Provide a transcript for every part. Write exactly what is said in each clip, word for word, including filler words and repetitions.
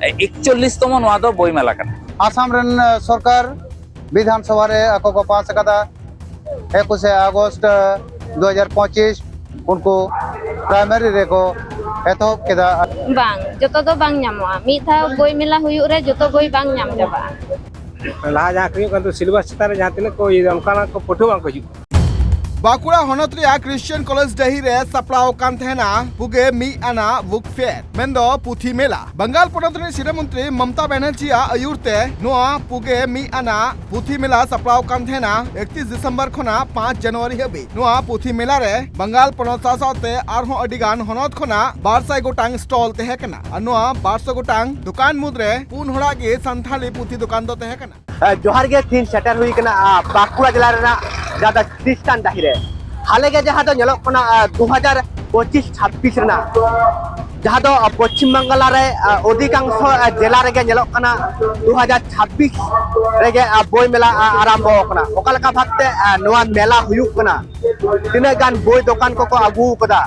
ᱮᱠᱪᱚᱞᱞᱤᱥ ᱛᱚᱢᱚ ᱱᱚᱣᱟ ᱫᱚ ᱵᱳᱭ ᱢᱮᱞᱟ ᱠᱟᱱᱟ᱾ ᱟᱥᱟᱢ ᱨᱮᱱ ᱥᱚᱨᱠᱟᱨ ᱵᱤᱫᱷᱟᱱ ᱥᱚᱵᱷᱟ ᱨᱮ ᱟᱠᱚ ᱠᱚ ᱯᱟᱥ ᱟᱠᱟᱫᱟ, ᱮᱠᱩᱥᱮ ᱟᱜᱚᱥᱴ ᱫᱩ ᱦᱟᱡᱟᱨ ᱯᱚᱸᱪᱤᱥ ᱩᱱᱠᱩ ᱯᱨᱟᱭᱢᱟᱨᱤ ᱨᱮᱠᱚ ᱮᱛᱚᱦᱚᱵ ᱠᱮᱫᱟ᱾ ᱵᱟᱝ, ᱡᱚᱛᱚ ᱫᱚ ᱵᱟᱝ ᱧᱟᱢᱚᱜᱼᱟ᱾ ᱢᱤᱫ ᱫᱷᱟᱣ ᱵᱳᱭ ᱢᱮᱞᱟ ᱦᱩᱭᱩᱜ ᱨᱮ ᱡᱚᱛᱚ ᱵᱳᱭ ᱵᱟᱝ ᱧᱟᱢ ᱪᱟᱵᱟᱜᱼᱟ᱾ ᱞᱟᱦᱟ ᱡᱟᱦᱟᱸ ᱟᱹᱠᱷᱨᱤᱧᱚᱜ ᱠᱟᱱ ᱛᱟᱦᱮᱸ, ᱥᱤᱞᱮᱵᱟᱥ ᱪᱮᱛᱟᱱ ᱨᱮ ᱡᱟᱦᱟᱸ ᱛᱤᱱᱟᱹᱜ ᱠᱚ ᱤᱭᱟᱹᱭᱮᱫᱟ, ᱚᱱᱠᱟᱱᱟᱜ ᱠᱚ ᱯᱟᱹᱴᱷᱩᱣᱟᱹ ᱵᱟᱝ ᱠᱚ ᱦᱤᱡᱩᱜ ᱠᱟᱱᱟ᱾ ᱵᱟᱸᱠᱩᱲᱟ ᱦᱚᱱᱚᱛ ᱨᱮᱭᱟᱜ ᱠᱨᱤᱥᱪᱤᱭᱟᱱ ᱠᱚᱞᱮᱡᱽ ᱰᱟᱹᱦᱤ ᱨᱮ ᱥᱟᱯᱲᱟᱣ ᱟᱠᱟᱱ ᱛᱟᱦᱮᱱᱟ ᱯᱩᱜᱮ ᱢᱤᱫ ᱟᱱᱟᱜ ᱵᱩᱠ ᱯᱷᱮᱭᱟᱨ, ᱢᱮᱱᱫᱚ ᱯᱩᱛᱷᱤ ᱢᱮᱞᱟ᱾ ᱵᱟᱝᱜᱟᱞ ᱯᱚᱱᱚᱛ ᱨᱤᱱᱤᱡ ᱥᱤᱨᱟᱹ ᱢᱚᱱᱛᱨᱤ ᱢᱚᱢᱚᱛᱟ ᱵᱟᱱᱟᱨᱡᱤᱭᱟᱜ ᱟᱹᱭᱩᱨ ᱛᱮ ᱱᱚᱣᱟ ᱯᱩᱜᱮ ᱢᱤᱫ ᱟᱱᱟᱜ ᱯᱩᱛᱷᱤ ᱢᱮᱞᱟ ᱥᱟᱯᱲᱟᱣ ᱟᱠᱟᱱ ᱛᱟᱦᱮᱱᱟ ᱮᱠᱛᱤᱥ ᱰᱤᱥᱮᱢᱵᱚᱨ ᱠᱷᱚᱱᱟᱜ ᱯᱟᱸᱪ ᱡᱟᱱᱩᱣᱟᱨᱤ ᱦᱟᱹᱵᱤᱡ᱾ ᱱᱚᱣᱟ ᱯᱩᱛᱷᱤ ᱢᱮᱞᱟ ᱨᱮ ᱵᱟᱝᱜᱟᱞ ᱯᱚᱱᱚᱛ ᱥᱟᱶ ᱥᱟᱶᱛᱮ ᱟᱨᱦᱚᱸ ᱟᱹᱰᱤ ᱜᱟᱱ ᱦᱚᱱᱚᱛ ᱠᱷᱚᱱᱟᱜ ᱵᱟᱨ ᱥᱟᱭ ᱜᱚᱴᱟᱝ ᱥᱴᱚᱞ ᱛᱟᱦᱮᱸ ᱠᱟᱱᱟ ᱟᱨ ᱱᱚᱣᱟ ᱵᱟᱨ ᱥᱟᱭ ᱜᱚᱴᱟᱝ ᱫᱚᱠᱟᱱ ᱢᱩᱫᱽᱨᱮ ᱯᱩᱱ ᱦᱚᱲᱟᱜ ᱜᱮ ᱥᱟᱱᱛᱷᱟᱞᱤ ᱯᱩᱛᱷᱤ ᱫᱚᱠᱟᱱ ᱫᱚ ᱛᱟᱦᱮᱸ ᱠᱟᱱᱟ᱾ ᱡᱚᱦᱟᱨ ᱜᱮ, ᱛᱤᱦᱤᱧ ᱥᱮᱴᱮᱨ ᱦᱩᱭ ᱠᱟᱱᱟ, ᱟ, ᱵᱟᱸᱠᱩᱲᱟ ᱡᱮᱞᱟ ᱨᱮᱱᱟᱜ ᱡᱟᱦᱟᱸ ᱫᱚ ᱠᱷᱨᱤᱥᱴᱟᱱ ᱰᱟᱹᱦᱤ ᱨᱮ᱾ ᱦᱟᱞᱮ ᱜᱮ ᱡᱟᱦᱟᱸ ᱫᱚ ᱧᱮᱞᱚᱜ ᱠᱟᱱᱟ, ᱟ, ᱫᱩ ᱦᱟᱡᱟᱨ ᱯᱚᱸᱪᱤᱥ ᱪᱷᱟᱵᱵᱤᱥ ᱨᱮᱱᱟᱜ, ᱡᱟᱦᱟᱸ ᱫᱚ, ᱟ, ᱯᱚᱪᱷᱤᱢ ᱵᱟᱝᱞᱟ ᱨᱮ, ᱟ, ᱚᱫᱷᱤᱠᱟᱝᱥᱚ, ᱟ, ᱡᱮᱞᱟ ᱨᱮᱜᱮ ᱧᱮᱞᱚᱜ ᱠᱟᱱᱟ, ᱫᱩ ᱦᱟᱡᱟᱨ ᱪᱷᱟᱵᱵᱤᱥ ᱨᱮᱜᱮ, ᱟ, ᱵᱳᱭ ᱢᱮᱞᱟ, ᱟ, ᱟᱨᱟᱢᱵᱚ ᱟᱠᱟᱱᱟ᱾ ᱚᱠᱟ ᱞᱮᱠᱟ ᱵᱷᱟᱵᱛᱮ, ᱟ, ᱱᱚᱣᱟ ᱢᱮᱞᱟ ᱦᱩᱭᱩᱜ ᱠᱟᱱᱟ, ᱛᱤᱱᱟᱹᱜ ᱜᱟᱱ ᱵᱳᱭ ᱫᱚᱠᱟᱱ ᱠᱚᱠᱚ ᱟᱹᱜᱩ ᱟᱠᱟᱫᱟ,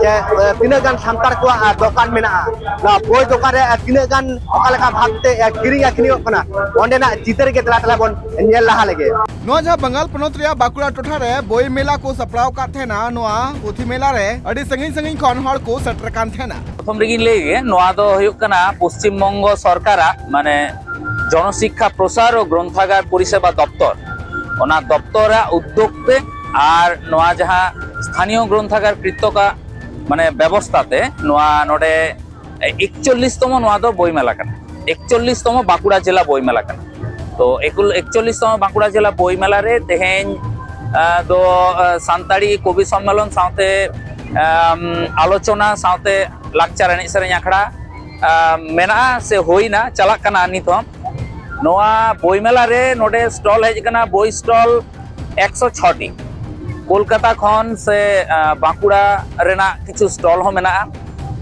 ᱡᱮ, ᱮ, ᱛᱤᱱᱟᱹᱜ ᱜᱟᱱ ᱥᱟᱱᱛᱟᱲ ᱠᱚᱣᱟᱜ, ᱟ, ᱫᱚᱠᱟᱱ ᱢᱮᱱᱟᱜᱼᱟ, ᱱᱚᱣᱟ ᱵᱳᱭ ᱫᱚᱠᱟᱱ ᱨᱮ, ᱟ, ᱛᱤᱱᱟᱹᱜ ᱜᱟᱱ ᱚᱠᱟ ᱞᱮᱠᱟ ᱵᱷᱟᱵᱛᱮ, ᱟ, ᱠᱤᱨᱤᱧ ᱟᱹᱠᱷᱨᱤᱧᱚᱜ ᱠᱟᱱᱟ, ᱚᱸᱰᱮᱱᱟᱜ ᱪᱤᱛᱟᱹᱨ ᱜᱮ ᱫᱮᱞᱟ ᱛᱟᱦᱞᱮ ᱵᱚᱱ ᱧᱮᱞ ᱞᱟᱦᱟ ᱞᱮᱜᱮ᱾ ᱱᱚᱣᱟ ᱡᱟᱦᱟᱸ ᱵᱟᱝᱜᱟᱞ ᱯᱚᱱᱚᱛ ᱨᱮᱭᱟᱜ ᱵᱟᱸᱠᱩᱲᱟ ᱴᱚᱴᱷᱟ ᱨᱮ ᱵᱳᱭ ᱢᱮᱞᱟ ᱠᱚ ᱥᱟᱯᱲᱟᱣ ᱟᱠᱟᱫ ᱛᱟᱦᱮᱱᱟ, ᱱᱚᱣᱟ ᱯᱩᱛᱷᱤ ᱢᱮᱞᱟ ᱨᱮ ᱟᱹᱰᱤ ᱥᱟᱺᱜᱤᱧ ᱥᱟᱺᱜᱤᱧ ᱠᱷᱚᱱ ᱦᱚᱲ ᱠᱚ ᱥᱮᱴᱮᱨ ᱠᱟᱱ ᱛᱟᱦᱮᱱᱟ᱾ ᱯᱨᱚᱛᱷᱚᱢ ᱨᱮᱜᱮᱧ ᱞᱟᱹᱭ ᱜᱮ, ᱱᱚᱣᱟ ᱫᱚ ᱦᱩᱭᱩᱜ ᱠᱟᱱᱟ ᱯᱚᱥᱪᱤᱢ ᱵᱚᱝᱜᱚ ᱥᱚᱨᱠᱟᱨᱟᱜ, ᱢᱟᱱᱮ, ᱡᱚᱱᱚᱥᱤᱠᱠᱷᱟ ᱯᱨᱚᱥᱟᱨ ᱳ ᱜᱨᱚᱱᱛᱷᱟᱜᱟᱨ ᱯᱚᱨᱤᱥᱮᱵᱟ ᱫᱚᱯᱛᱚᱨ, ᱚᱱᱟ ᱫᱚᱯᱛᱚᱨᱟᱜ ᱩᱫᱽᱫᱳᱜᱽ ᱛᱮ ᱟᱨ ᱱᱚᱣᱟ ᱡᱟᱦᱟᱸ ᱥᱛᱷᱟᱱᱤᱭᱚ ᱜᱨᱚᱱᱛᱷᱟᱜᱟᱨ ᱠᱨᱤᱛᱛᱚᱠᱟᱜ, ᱢᱟᱱᱮ, ᱵᱮᱵᱚᱥᱛᱷᱟ ᱛᱮ ᱱᱚᱣᱟ ᱱᱚᱰᱮ ᱮᱠᱪᱚᱞᱞᱤᱥ ᱛᱚᱢᱚ ᱱᱚᱣᱟ ᱫᱚ ᱵᱳᱭ ᱢᱮᱞᱟ ᱠᱟᱱᱟ, ᱮᱠᱪᱚᱞᱞᱤᱥ ᱛᱚᱢᱚ ᱵᱟᱸᱠᱩᱲᱟ ᱡᱮᱞᱟ ᱵᱳᱭ ᱢᱮᱞᱟ ᱠᱟᱱᱟ᱾ ᱛᱚ ᱮᱠᱩᱞ-, ᱮᱠᱪᱚᱞᱞᱤᱥ ᱛᱚᱢᱚ ᱵᱟᱸᱠᱩᱲᱟ ᱡᱮᱞᱟ ᱵᱳᱭ ᱢᱮᱞᱟ ᱨᱮ ᱛᱮᱦᱮᱧ, ᱟ, ᱫᱚ, ᱟ, ᱥᱟᱱᱛᱟᱲᱤ ᱠᱚᱵᱤ ᱥᱚᱢᱢᱮᱞᱚᱱ ᱥᱟᱶᱛᱮ, ᱟᱢ, ᱟᱞᱳᱪᱚᱱᱟ ᱥᱟᱶᱛᱮ ᱞᱟᱠᱪᱟᱨ ᱮᱱᱮᱡ ᱥᱮᱨᱮᱧ ᱟᱠᱷᱲᱟ, ᱟ, ᱢᱮᱱᱟᱜᱼᱟ ᱥᱮ ᱦᱩᱭᱱᱟ, ᱪᱟᱞᱟᱜ ᱠᱟᱱᱟ ᱱᱤᱛ ᱦᱚᱸ᱾ ᱱᱚᱣᱟ ᱵᱳᱭ ᱢᱮᱞᱟ ᱨᱮ ᱱᱚᱰᱮ ᱥᱴᱚᱞ ᱦᱮᱡ ᱟᱠᱟᱱᱟ, ᱵᱳᱭ ᱥᱴᱚᱞ ᱮᱠᱥᱚ ᱪᱷᱚ ᱴᱤ᱾ ᱠᱳᱞᱠᱟᱛᱟ ᱠᱷᱚᱱ ᱥᱮ, ᱟ, ᱵᱟᱸᱠᱩᱲᱟ ᱨᱮᱱᱟᱜ ᱠᱤᱪᱷᱩ ᱥᱴᱚᱞ ᱦᱚᱸ ᱢᱮᱱᱟᱜᱼᱟ᱾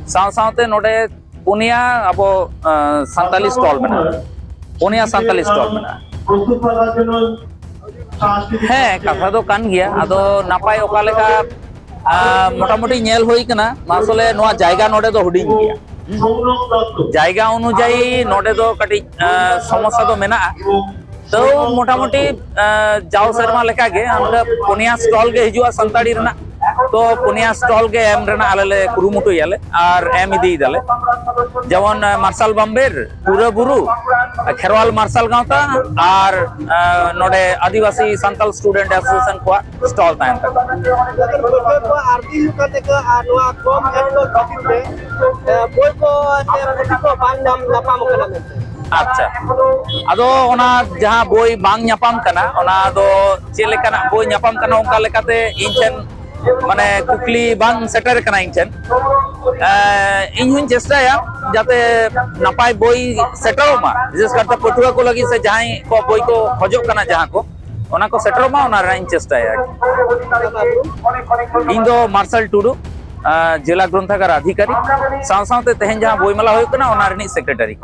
ᱥᱟᱶ ᱥᱟᱶᱛᱮ ᱱᱚᱰᱮ ᱯᱩᱱᱭᱟ ᱟᱵᱚ, ᱟ, ᱥᱟᱱᱛᱟᱞᱤ ᱥᱴᱚᱞ ᱢᱮᱱᱟᱜᱼᱟ, ᱯᱩᱱᱭᱟ ᱥᱟᱱᱛᱟᱞᱤ ᱥᱴᱚᱞ ᱢᱮᱱᱟᱜᱼᱟ᱾ ᱦᱮᱸ, ᱠᱟᱛᱷᱟ ᱫᱚ ᱠᱟᱱ ᱜᱮᱭᱟ᱾ ᱟᱫᱚ ᱱᱟᱯᱟᱭ ᱚᱠᱟ ᱞᱮᱠᱟ, ᱟ, ᱢᱚᱴᱟᱢᱩᱴᱤ ᱧᱮᱞ ᱦᱩᱭ ᱠᱟᱱᱟ, ᱟᱥᱚᱞᱮ ᱱᱚᱣᱟ ᱡᱟᱭᱜᱟ ᱱᱚᱰᱮ ᱫᱚ ᱦᱩᱰᱤᱧ ᱜᱮᱭᱟ᱾ ᱡᱟᱭᱜᱟ ᱚᱱᱩᱡᱟᱭᱤ ᱱᱚᱰᱮ ᱫᱚ ᱠᱟᱹᱴᱤᱡ ᱥᱚᱢᱚᱥᱥᱟ ᱫᱚ ᱢᱮᱱᱟᱜᱼᱟ᱾ ᱛᱟᱹᱣ ᱢᱚᱴᱟᱢᱩᱴᱤ ᱡᱟᱣ ᱥᱮᱨᱢᱟ ᱞᱮᱠᱟᱜᱮ ᱚᱱᱠᱟ ᱯᱩᱱᱭᱟ ᱥᱴᱚᱞ ᱜᱮ ᱦᱤᱡᱩᱜᱼᱟ ᱥᱟᱱᱛᱟᱲᱤ ᱨᱮᱱᱟᱜ᱾ ᱛᱚ ᱯᱩᱱᱭᱟ ᱥᱴᱚᱞ ᱜᱮ ᱮᱢ ᱨᱮᱱᱟᱜ ᱟᱞᱮ ᱞᱮ ᱠᱩᱨᱩᱢᱩᱴᱩᱭᱟᱞᱮ ᱟᱨ ᱮᱢ ᱤᱫᱤᱭᱮᱫᱟᱞᱮ, ᱡᱮᱢᱚᱱ ᱢᱟᱨᱥᱟᱞ ᱵᱟᱢᱵᱮᱨ, ᱴᱩᱨᱟᱹ ᱵᱩᱨᱩ, ᱠᱷᱮᱨᱣᱟᱞ ᱢᱟᱨᱥᱟᱞ ᱜᱟᱶᱛᱟ ᱟᱨ ᱱᱚᱰᱮ ᱟᱹᱫᱤᱵᱟᱹᱥᱤ ᱥᱟᱱᱛᱟᱞ ᱥᱴᱩᱰᱮᱱᱴ ᱮᱥᱳᱥᱤᱭᱮᱥᱚᱱ ᱠᱚᱣᱟᱜ ᱥᱴᱚᱞ ᱛᱟᱦᱮᱱ ᱛᱟᱠᱚᱣᱟ᱾ ᱯᱟᱹᱴᱷᱩᱣᱟᱹ ᱠᱚᱣᱟᱜ ᱟᱨᱡᱤ ᱦᱩᱭᱩᱜ ᱠᱟᱱ ᱛᱟᱠᱚᱣᱟ ᱟᱨ ᱱᱚᱣᱟ ᱠᱚᱢ ᱮᱢ ᱠᱚ ᱠᱷᱟᱹᱛᱤᱨ ᱛᱮ ᱵᱳᱭ ᱠᱚ ᱥᱮ ᱯᱩᱛᱷᱤ ᱠᱚ ᱵᱟᱝ ᱧᱟᱢ ᱧᱟᱯᱟᱢ ᱠᱟᱱᱟ ᱢᱮᱱᱛᱮ᱾ ᱟᱪᱪᱷᱟ, ᱟᱫᱚ ᱚᱱᱟ ᱡᱟᱦᱟᱸ ᱵᱳᱭ ᱵᱟᱝ ᱧᱟᱯᱟᱢ ᱠᱟᱱᱟ, ᱚᱱᱟ ᱫᱚ ᱪᱮᱫ ᱞᱮᱠᱟᱱᱟᱜ ᱵᱳᱭ ᱧᱟᱯᱟᱢ ᱠᱟᱱᱟ, ᱚᱱᱠᱟ ᱞᱮᱠᱟᱛᱮ ᱤᱧ ᱴᱷᱮᱱ ᱢᱟᱱᱮ ᱠᱩᱠᱞᱤ ᱵᱟᱝ ᱥᱮᱴᱮᱨ ᱠᱟᱱᱟ ᱤᱧ ᱴᱷᱮᱱ᱾ ᱤᱧ ᱦᱚᱧ ᱪᱮᱥᱴᱟᱭᱟ ᱡᱟᱛᱮ ᱱᱟᱯᱟᱭ ᱵᱳᱭ ᱥᱮᱴᱮᱨᱚᱜ ᱢᱟ, ᱵᱤᱥᱮᱥ ᱠᱟᱨᱛᱮ ᱯᱟᱹᱴᱷᱩᱣᱟᱹ ᱠᱚ ᱞᱟᱹᱜᱤᱫ ᱥᱮ ᱡᱟᱦᱟᱸᱭ ᱠᱚ ᱵᱳᱭ ᱠᱚ ᱠᱷᱚᱡᱚᱜ ᱠᱟᱱᱟ, ᱡᱟᱦᱟᱸ ᱠᱚ ᱚᱱᱟ ᱠᱚ ᱥᱮᱴᱮᱨᱚᱜ ᱢᱟ, ᱚᱱᱟ ᱨᱮᱱᱟᱜ ᱤᱧ ᱪᱮᱥᱴᱟᱭᱟ᱾ ᱤᱧ ᱫᱚ ᱢᱟᱨᱥᱟᱞ ᱴᱩᱰᱩ, ᱡᱮᱞᱟ ᱜᱨᱚᱱᱛᱷᱟᱜᱟᱨ ᱟᱫᱷᱤᱠᱟᱨᱤᱠ, ᱥᱟᱶ ᱥᱟᱶᱛᱮ ᱛᱮᱦᱮᱧ ᱡᱟᱦᱟᱸ ᱵᱳᱭ ᱢᱮᱞᱟ ᱦᱩᱭᱩᱜ ᱠᱟᱱᱟ, ᱚᱱᱟ ᱨᱤᱱᱤᱡ ᱥᱮᱠᱨᱮᱴᱟᱨᱤ᱾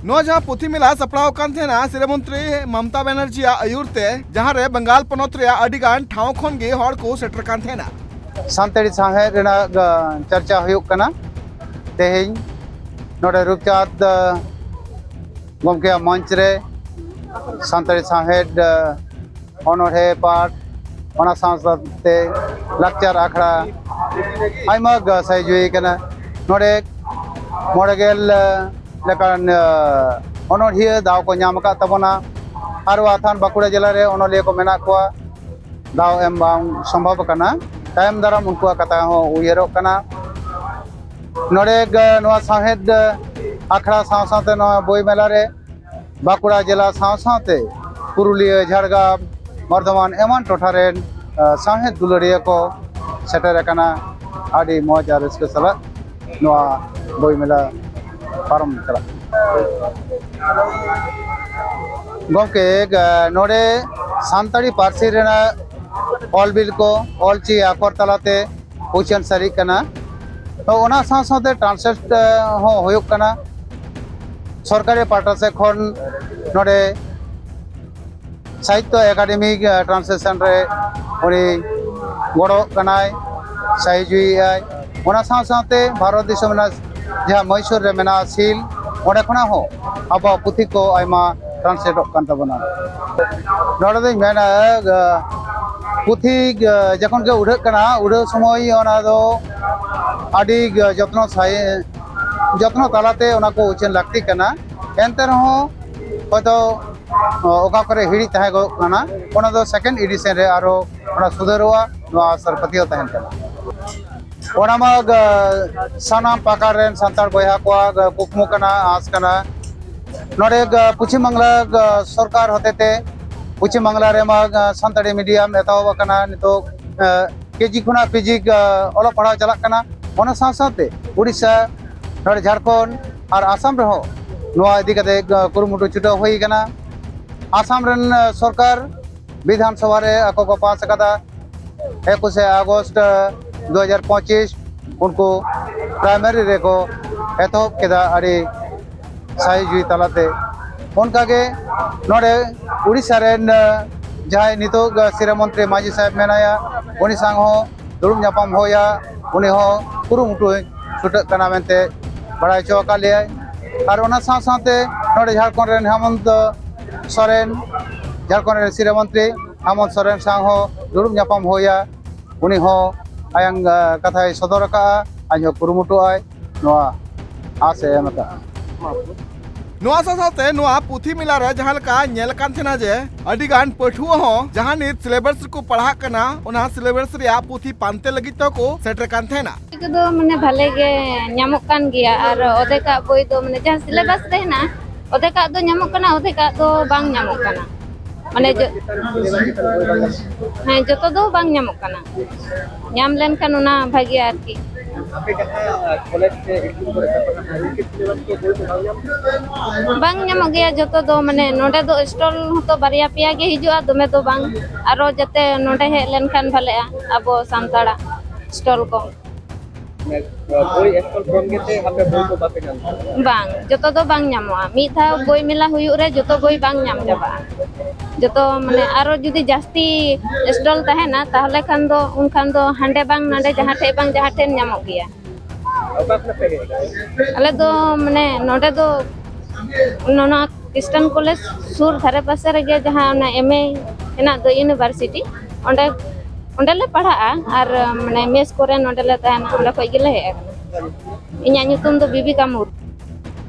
ᱱᱚᱣᱟ ᱡᱟᱦᱟᱸ ᱯᱩᱛᱷᱤ ᱢᱮᱞᱟ ᱥᱟᱯᱲᱟᱣ ᱟᱠᱟᱱ ᱛᱟᱦᱮᱱᱟ ᱥᱤᱨᱟᱹ ᱢᱚᱱᱛᱨᱤ ᱢᱚᱢᱚᱛᱟ ᱵᱟᱱᱟᱨᱡᱤᱭᱟᱜ ᱟᱹᱭᱩᱨ ᱛᱮ, ᱡᱟᱦᱟᱸ ᱨᱮ ᱵᱟᱝᱜᱟᱞ ᱯᱚᱱᱚᱛ ᱨᱮᱭᱟᱜ ᱟᱹᱰᱤ ᱜᱟᱱ ᱴᱷᱟᱶ ᱠᱷᱚᱱ ᱜᱮ ᱦᱚᱲ ᱠᱚ ᱥᱮᱴᱮᱨ ᱠᱟᱱ ᱛᱟᱦᱮᱱᱟ᱾ ᱥᱟᱱᱛᱟᱲᱤ ᱥᱟᱶᱦᱮᱫ ᱨᱮᱱᱟᱜ ᱪᱟᱨᱪᱟ ᱦᱩᱭᱩᱜ ᱠᱟᱱᱟ᱾ ᱛᱮᱦᱮᱧ ᱱᱚᱰᱮ ᱨᱩᱯᱪᱟᱸᱫᱽ ᱜᱚᱢᱠᱮᱭᱟᱜ ᱢᱚᱧᱪ ᱨᱮ ᱥᱟᱱᱛᱟᱲᱤ ᱥᱟᱶᱦᱮᱫ, ᱚᱱᱚᱬᱦᱮ ᱯᱟᱴ, ᱚᱱᱟ ᱥᱟᱶ ᱥᱟᱶᱛᱮ ᱞᱟᱠᱪᱟᱨ ᱟᱠᱷᱲᱟ ᱟᱭᱢᱟ ᱜᱮ ᱥᱟᱹᱦᱤᱡᱩᱦᱤ ᱠᱟᱱᱟ᱾ ᱱᱚᱰᱮ ᱢᱚᱬᱮ ᱜᱮᱞ ᱞᱮᱠᱟᱱ ᱚᱱᱚᱬᱦᱤᱭᱟᱹ ᱫᱟᱣ ᱠᱚ ᱧᱟᱢ ᱟᱠᱟᱫ ᱛᱟᱵᱚᱱᱟ᱾ ᱟᱨ ᱟᱛᱷᱟᱱ ᱵᱟᱸᱠᱩᱲᱟ ᱡᱮᱞᱟ ᱨᱮ ᱚᱱᱚᱞᱤᱭᱟᱹ ᱠᱚ ᱢᱮᱱᱟᱜ ᱠᱚᱣᱟ, ᱫᱟᱣ ᱮᱢ ᱵᱟᱝ ᱥᱚᱢᱵᱷᱚᱵ ᱟᱠᱟᱱᱟ᱾ ᱛᱟᱭᱚᱢ ᱫᱟᱨᱟᱢ ᱩᱱᱠᱩᱣᱟᱜ ᱠᱟᱛᱷᱟ ᱦᱚᱸ ᱩᱭᱦᱟᱹᱨᱚᱜ ᱠᱟᱱᱟ᱾ ᱱᱚᱰᱮ ᱜᱮ ᱱᱚᱣᱟ ᱥᱟᱶᱦᱮᱫ ᱟᱠᱷᱲᱟ ᱥᱟᱶ ᱥᱟᱶᱛᱮ ᱱᱚᱣᱟ ᱵᱳᱭ ᱢᱮᱞᱟ ᱨᱮ ᱵᱟᱸᱠᱩᱲᱟ ᱡᱮᱞᱟ ᱥᱟᱶ ᱥᱟᱶᱛᱮ ᱯᱩᱨᱩᱞᱤᱭᱟᱹ, ᱡᱷᱟᱲᱜᱨᱟᱢ, ᱵᱚᱨᱫᱷᱚᱢᱟᱱ ᱮᱢᱟᱱ ᱴᱚᱴᱷᱟ ᱨᱮᱱ ᱥᱟᱶᱦᱮᱫ ᱫᱩᱞᱟᱹᱲᱤᱭᱟᱹ ᱠᱚ ᱥᱮᱴᱮᱨ ᱟᱠᱟᱱᱟ᱾ ᱟᱹᱰᱤ ᱢᱚᱡᱽ ᱟᱨ ᱨᱟᱹᱥᱠᱟᱹ ᱥᱟᱞᱟᱜ ᱱᱚᱣᱟ ᱵᱳᱭ ᱢᱮᱞᱟ ᱯᱟᱨᱚᱢ ᱪᱟᱞᱟᱜ ᱠᱟᱱᱟ᱾ ᱜᱚᱢᱠᱮ, ᱱᱚᱰᱮ ᱥᱟᱱᱛᱟᱲᱤ ᱯᱟᱹᱨᱥᱤ ᱨᱮᱱᱟᱜ ᱚᱞ ᱵᱤᱞ ᱠᱚ ᱚᱞ ᱪᱤ ᱟᱠᱷᱚᱨ ᱛᱟᱞᱟᱛᱮ ᱩᱪᱷᱟᱹᱱ ᱥᱟᱹᱨᱤᱜ ᱠᱟᱱᱟ᱾ ᱛᱚ ᱚᱱᱟ ᱥᱟᱶ ᱥᱟᱶᱛᱮ ᱴᱨᱟᱱᱥᱞᱮᱴ ᱦᱚᱸ ᱦᱩᱭᱩᱜ ᱠᱟᱱᱟ᱾ ᱥᱚᱨᱠᱟᱨᱤ ᱯᱟᱦᱴᱟ ᱥᱮᱫ ᱠᱷᱚᱱ ᱱᱚᱰᱮ ᱥᱟᱦᱤᱛᱛᱚ ᱮᱠᱟᱰᱮᱢᱤ ᱴᱨᱟᱱᱥᱞᱮᱥᱚᱱ ᱨᱮ ᱩᱱᱤ ᱜᱚᱲᱚᱜ ᱠᱟᱱᱟᱭ, ᱥᱟᱹᱦᱤᱡᱩᱦᱤᱭᱮᱫ ᱟᱭ᱾ ᱚᱱᱟ ᱥᱟᱶ ᱥᱟᱶᱛᱮ ᱵᱷᱟᱨᱚᱛ ᱫᱤᱥᱚᱢ ᱨᱮᱱᱟᱜ ᱡᱟᱦᱟᱸ ᱢᱚᱭᱥᱩᱨ ᱨᱮ ᱢᱮᱱᱟᱜᱼᱟ ᱥᱤᱞ, ᱚᱸᱰᱮ ᱠᱷᱚᱱᱟᱜ ᱦᱚᱸ ᱟᱵᱚᱣᱟᱜ ᱯᱩᱛᱷᱤ ᱠᱚ ᱟᱭᱢᱟ ᱴᱨᱟᱱᱥᱞᱮᱴᱚᱜ ᱠᱟᱱ ᱛᱟᱵᱚᱱᱟ᱾ ᱱᱚᱰᱮ ᱫᱚᱧ ᱢᱮᱱᱟ, ᱟᱸ, ᱯᱩᱛᱷᱤ, ᱟᱸ, ᱡᱚᱠᱷᱚᱱ ᱜᱮ ᱩᱰᱷᱟᱹᱜ ᱠᱟᱱᱟ, ᱩᱰᱷᱟᱹᱣ ᱥᱚᱢᱚᱭ ᱚᱱᱟ ᱫᱚ ᱟᱹᱰᱤ ᱡᱚᱛᱱᱚ ᱥᱟᱹᱦᱤ-, ᱡᱚᱛᱱᱚ ᱛᱟᱞᱟᱛᱮ ᱚᱱᱟ ᱠᱚ ᱩᱪᱷᱟᱹᱱ ᱞᱟᱹᱠᱛᱤ ᱠᱟᱱᱟ᱾ ᱮᱱᱛᱮ ᱨᱮᱦᱚᱸ ᱦᱚᱭᱛᱳ ᱚᱠᱟ ᱠᱚᱨᱮ ᱦᱤᱲᱤᱡ ᱛᱟᱦᱮᱸ ᱜᱚᱫᱚᱜ ᱠᱟᱱᱟ, ᱚᱱᱟ ᱫᱚ ᱥᱮᱠᱮᱱᱰ ᱮᱰᱤᱥᱚᱱ ᱨᱮ ᱟᱨᱚ ᱚᱱᱟ ᱥᱩᱫᱷᱟᱹᱨᱚᱜᱼᱟ, ᱱᱚᱣᱟ ᱟᱥᱟ ᱟᱨ ᱯᱟᱹᱛᱭᱟᱹᱣ ᱛᱟᱦᱮᱱ ᱠᱟᱱᱟ᱾ ᱚᱱᱟ ᱢᱟ, ᱟᱸ, ᱥᱟᱱᱟᱢ ᱯᱟᱠᱟᱲ ᱨᱮᱱ ᱥᱟᱱᱛᱟᱲ ᱵᱚᱭᱦᱟ ᱠᱚᱣᱟᱜ, ᱟᱸ, ᱠᱩᱠᱢᱩ ᱠᱟᱱᱟ, ᱟᱸᱥ ᱠᱟᱱᱟ᱾ ᱱᱚᱰᱮ, ᱟᱸ, ᱯᱚᱪᱷᱤᱢ ᱵᱟᱝᱞᱟ, ᱟᱸ, ᱥᱚᱨᱠᱟᱨ ᱦᱚᱛᱮᱛᱮ ᱯᱚᱪᱷᱤᱢ ᱵᱟᱝᱞᱟ ᱨᱮᱢᱟ, ᱟᱸ, ᱥᱟᱱᱛᱟᱲᱤ ᱢᱤᱰᱤᱭᱟᱢ ᱮᱛᱚᱦᱚᱵ ᱟᱠᱟᱱᱟ ᱱᱤᱛᱚᱜ, ᱟᱸ, ᱠᱮᱡᱤ ᱠᱷᱚᱱᱟᱜ ᱯᱤᱡᱤ, ᱟᱸ, ᱚᱞᱚᱜ ᱯᱟᱲᱦᱟᱣ ᱪᱟᱞᱟᱜ ᱠᱟᱱᱟ᱾ ᱚᱱᱟ ᱥᱟᱶ ᱥᱟᱶᱛᱮ ᱩᱲᱤᱥᱥᱟ, ᱱᱚᱰᱮ ᱡᱷᱟᱲᱠᱷᱚᱸᱰ ᱟᱨ ᱟᱥᱟᱢ ᱨᱮᱦᱚᱸ ᱱᱚᱣᱟ ᱤᱫᱤ ᱠᱟᱛᱮ, ᱟᱸ, ᱠᱩᱨᱩᱢᱩᱴᱩ ᱪᱷᱩᱴᱟᱹᱣ ᱦᱩᱭ ᱟᱠᱟᱱᱟ᱾ ᱟᱥᱟᱢ ᱨᱮᱱ, ᱟᱸ, ᱥᱚᱨᱠᱟᱨ ᱵᱤᱫᱷᱟᱱ ᱥᱚᱵᱷᱟ ᱨᱮ ᱟᱠᱚ ᱠᱚ ᱯᱟᱥ ᱟᱠᱟᱫᱟ᱾ ᱮᱠᱩᱥᱮ ᱟᱜᱚᱥᱴ ᱫᱩ ᱦᱟᱡᱟᱨ ᱯᱚᱸᱪᱤᱥ ᱩᱱᱠᱩ ᱯᱨᱟᱭᱢᱟᱨᱤ ᱨᱮᱠᱚ ᱮᱛᱚᱦᱚᱵ ᱠᱮᱫᱟ ᱟᱹᱰᱤ ᱥᱟᱹᱦᱤ ᱡᱩᱦᱤ ᱛᱟᱞᱟᱛᱮ᱾ ᱚᱱᱠᱟᱜᱮ ᱱᱚᱰᱮ ᱩᱲᱤᱥᱥᱟ ᱨᱮᱱ, ᱟᱸ, ᱡᱟᱦᱟᱸᱭ ᱱᱤᱛᱚᱜ, ᱟᱸ, ᱥᱤᱨᱟᱹ ᱢᱚᱱᱛᱨᱤ ᱢᱟᱹᱡᱷᱤ ᱥᱟᱦᱮᱵᱽ ᱢᱮᱱᱟᱭᱟ, ᱩᱱᱤ ᱥᱟᱶ ᱦᱚᱸ ᱫᱩᱲᱩᱵ ᱧᱟᱯᱟᱢ ᱦᱩᱭᱟ, ᱩᱱᱤ ᱦᱚᱸ ᱠᱩᱨᱩᱢᱩᱴᱩᱭ ᱪᱷᱩᱴᱟᱹᱜ ᱠᱟᱱᱟ ᱢᱮᱱᱛᱮ ᱵᱟᱲᱟᱭ ᱦᱚᱪᱚ ᱟᱠᱟᱫ ᱞᱮᱭᱟᱭ᱾ ᱟᱨ ᱚᱱᱟ ᱥᱟᱶ ᱥᱟᱶᱛᱮ ᱱᱚᱰᱮ ᱡᱷᱟᱲᱠᱷᱚᱸᱰ ᱨᱮᱱ ᱦᱮᱢᱚᱱᱛ ᱥᱚᱨᱮᱱ, ᱡᱷᱟᱲᱠᱷᱚᱸᱰ ᱨᱮᱱ ᱥᱤᱨᱟᱹ ᱢᱚᱱᱛᱨᱤ ᱦᱮᱢᱚᱱᱛ ᱥᱚᱨᱮᱱ ᱥᱟᱶ ᱦᱚᱸ ᱫᱩᱲᱩᱵ ᱧᱟᱯᱟᱢ ᱦᱩᱭᱟ, ᱩᱱᱤ ᱦᱚᱸ ᱟᱭᱟᱝ, ᱟ, ᱠᱟᱛᱷᱟᱭ ᱥᱚᱫᱚᱨ ᱟᱠᱟᱫᱼᱟ, ᱟᱡ ᱦᱚᱸ ᱠᱩᱨᱩᱢᱩᱴᱩᱜᱼᱟᱭ ᱱᱚᱣᱟ ᱟᱥ ᱮ ᱮᱢ ᱟᱠᱟᱫᱼᱟ᱾ ᱱᱚᱣᱟ ᱥᱟᱶ ᱥᱟᱶᱛᱮ ᱱᱚᱣᱟ ᱯᱩᱛᱷᱤ ᱢᱮᱞᱟ ᱨᱮ ᱡᱟᱦᱟᱸ ᱞᱮᱠᱟ ᱧᱮᱞ ᱟᱠᱟᱱ ᱛᱟᱦᱮᱱᱟ ᱡᱮ ᱟᱹᱰᱤ ᱜᱟᱱ ᱯᱟᱹᱴᱷᱩᱣᱟᱹ ᱦᱚᱸ ᱡᱟᱦᱟᱸ ᱱᱤᱛ ᱥᱤᱞᱮᱵᱟᱥ ᱨᱮᱠᱚ ᱯᱟᱲᱦᱟᱜ ᱠᱟᱱᱟ, ᱚᱱᱟ ᱥᱤᱞᱮᱵᱟᱥ ᱨᱮᱭᱟᱜ ᱯᱩᱛᱷᱤ ᱯᱟᱱᱛᱮ ᱞᱟᱹᱜᱤᱫ ᱛᱮᱦᱚᱸ ᱠᱚ ᱥᱮᱴᱮᱨ ᱠᱟᱱ ᱛᱟᱦᱮᱱᱟ᱾ ᱠᱚᱫᱚ ᱢᱟᱱᱮ ᱵᱷᱟᱞᱮ ᱜᱮ ᱧᱟᱢᱚᱜ ᱠᱟᱱ ᱜᱮᱭᱟ, ᱟᱨ ᱚᱫᱷᱮᱠᱟᱜ ᱵᱳᱭ ᱫᱚ ᱢᱟᱱᱮ ᱡᱟᱦᱟᱸ ᱥᱤᱞᱮᱵᱟᱥ ᱨᱮ ᱦᱮᱱᱟᱜᱼᱟ, ᱚᱫᱷᱮᱠᱟᱜ ᱫᱚ ᱧᱟᱢᱚᱜ ᱠᱟᱱᱟ, ᱚᱫᱷᱮᱠᱟᱜ ᱫᱚ ᱵᱟᱝ ᱧᱟᱢᱚᱜ ᱠᱟᱱᱟ᱾ ᱢᱟᱱᱮ ᱡᱚ- ᱦᱮᱸ, ᱡᱚᱛᱚ ᱫᱚ ᱵᱟᱝ ᱧᱟᱢᱚᱜ ᱠᱟᱱᱟ᱾ ᱧᱟᱢ ᱞᱮᱱᱠᱷᱟᱱ ᱚᱱᱟ ᱵᱷᱟᱜᱮᱭᱟ ᱟᱨᱠᱤ᱾ ᱟᱯᱮ ᱡᱟᱦᱟᱸ ᱠᱚᱞᱮᱡᱽ ᱥᱮ ᱤᱥᱠᱩᱞ ᱠᱚᱨᱮ ᱯᱮ ᱯᱟᱲᱦᱟᱜ ᱠᱟᱱᱟ, ᱤᱱᱠᱟᱹ ᱥᱤᱞᱮᱵᱟᱥ ᱠᱚ ᱵᱳᱭ ᱠᱚ ᱵᱟᱝ ᱧᱟᱢ ᱠᱟᱱᱟ? ᱵᱟᱝ ᱧᱟᱢᱚᱜ ᱜᱮᱭᱟ ᱡᱚᱛᱚ ᱫᱚ, ᱢᱟᱱᱮ ᱱᱚᱰᱮ ᱫᱚ ᱥᱴᱚᱞ ᱦᱚᱸᱛᱚ ᱵᱟᱨᱭᱟ ᱯᱮᱭᱟ ᱜᱮ ᱦᱤᱡᱩᱜᱼᱟ, ᱫᱚᱢᱮ ᱫᱚ ᱵᱟᱝ᱾ ᱟᱨᱚ ᱡᱟᱛᱮ ᱱᱚᱰᱮ ᱦᱮᱡ ᱞᱮᱱᱠᱷᱟᱱ ᱵᱷᱟᱞᱮᱜᱼᱟ ᱟᱵᱚ ᱥᱟᱱᱛᱟᱲᱟᱜ ᱥᱴᱚᱞ ᱠᱚ᱾ ᱢᱟᱱᱮ, ᱵᱳᱭ ᱥᱴᱚᱞ ᱠᱚᱢ ᱜᱮᱛᱮ ᱟᱯᱮ ᱵᱳᱭ ᱠᱚ ᱵᱟᱯᱮ ᱧᱟᱢ ᱠᱟᱱᱟ? ᱵᱟᱝ, ᱡᱚᱛᱚ ᱫᱚ ᱵᱟᱝ ᱧᱟᱢᱚᱜᱼᱟ᱾ ᱢᱤᱫ ᱫᱷᱟᱣ ᱵᱳᱭ ᱢᱮᱞᱟ ᱦᱩᱭᱩᱜ ᱨᱮ ᱡᱚᱛᱚ ᱵᱳᱭ ᱵᱟᱝ ᱧᱟᱢ ᱪᱟᱵᱟᱜᱼᱟ᱾ ᱡᱚᱛᱚ ᱢᱟᱱᱮ ᱟᱨᱚ ᱡᱩᱫᱤ ᱡᱟᱹᱥᱛᱤ ᱥᱴᱚᱞ ᱛᱟᱦᱮᱱᱟ, ᱛᱟᱦᱚᱞᱮ ᱠᱷᱟᱱ ᱫᱚ ᱩᱱᱠᱷᱟᱱ ᱫᱚ ᱦᱟᱸᱰᱮ ᱵᱟᱝ ᱱᱟᱰᱮ ᱡᱟᱦᱟᱸ ᱴᱷᱮᱡ ᱵᱟᱝ ᱡᱟᱦᱟᱸ ᱴᱷᱮᱱ ᱧᱟᱢᱚᱜ ᱜᱮᱭᱟ᱾ ᱟᱞᱮ ᱫᱚ ᱢᱟᱱᱮ ᱱᱚᱰᱮ ᱫᱚ ᱱᱚᱣᱟ ᱠᱷᱨᱤᱥᱴᱟᱱ ᱠᱚᱞᱮᱡᱽ ᱥᱩᱨ ᱫᱷᱟᱨᱮ ᱯᱟᱥᱮ ᱨᱮᱜᱮ ᱡᱟᱦᱟᱸ ᱚᱱᱟ ᱮᱢ ᱮ ᱦᱮᱱᱟᱜ ᱫᱚ ᱤᱭᱩᱱᱤᱵᱷᱟᱨᱥᱤᱴᱤ, ᱚᱸᱰᱮ ᱚᱸᱰᱮ ᱞᱮ ᱯᱟᱲᱦᱟᱜᱼᱟ᱾ ᱟᱨ ᱢᱟᱱᱮ ᱢᱮᱥ ᱠᱚᱨᱮ ᱱᱚᱸᱰᱮ ᱞᱮ ᱛᱟᱦᱮᱱᱟ, ᱚᱸᱰᱮ ᱠᱷᱚᱡ ᱜᱮᱞᱮ ᱦᱮᱡ ᱟᱠᱟᱱᱟ᱾ ᱤᱧᱟᱹᱜ ᱧᱩᱛᱩᱢ ᱫᱚ ᱵᱤᱵᱤᱠᱟ ᱢᱩᱨᱢᱩ᱾